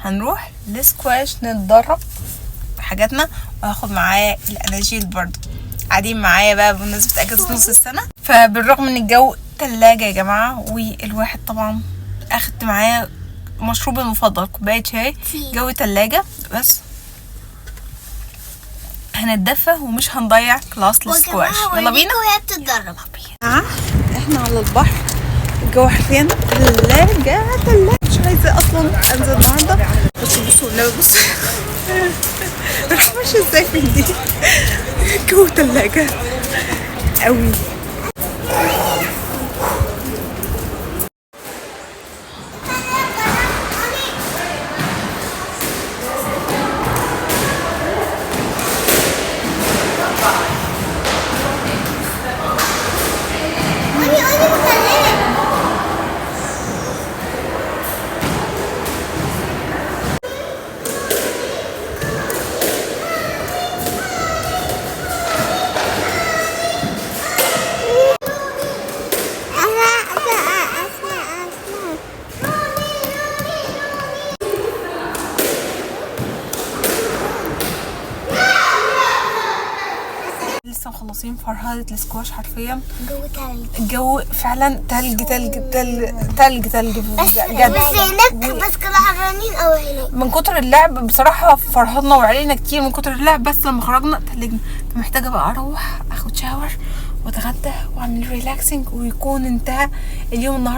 هنروح لسكواش نتدرب حاجاتنا، وهاخد معايا الاناجيل برضو قاعدين معايا بقى بمناسبة اجازة نص السنة. فبالرغم ان الجو تلاجة يا جماعة، والواحد طبعا اخدت معايا مشروبي المفضل كوباية شاي، جو تلاجة بس هنتدفى ومش هنضيع class السكواش. يلا بينا. وهي بتتدرب. احنا على البحر، الجو حرفيا تلاجة تلاجة، مش عايزة اصلا انزل النهارده. بصوا بصوا لا بصوا راح ماشي ازاي في دي، الجو تلاجة قوي. قولي قولي مخليه. أسمع أسمع أسمع. لسه مخلصين فرهدة السكواش حرفيا. جو تلج. الجو فعلا تلج تلج تلج تلج تلج بس بجد. بس هناك بس كانوا حرانين قوي هناك. من كتر اللعب بصراحة فرهدنا وعلينا كتير من كتر اللعب، بس لما خرجنا تلجنا. فمحتاجة بقى اروح اخد shower واتغدى واعمل relaxing ويكون انتهى اليوم النهارده.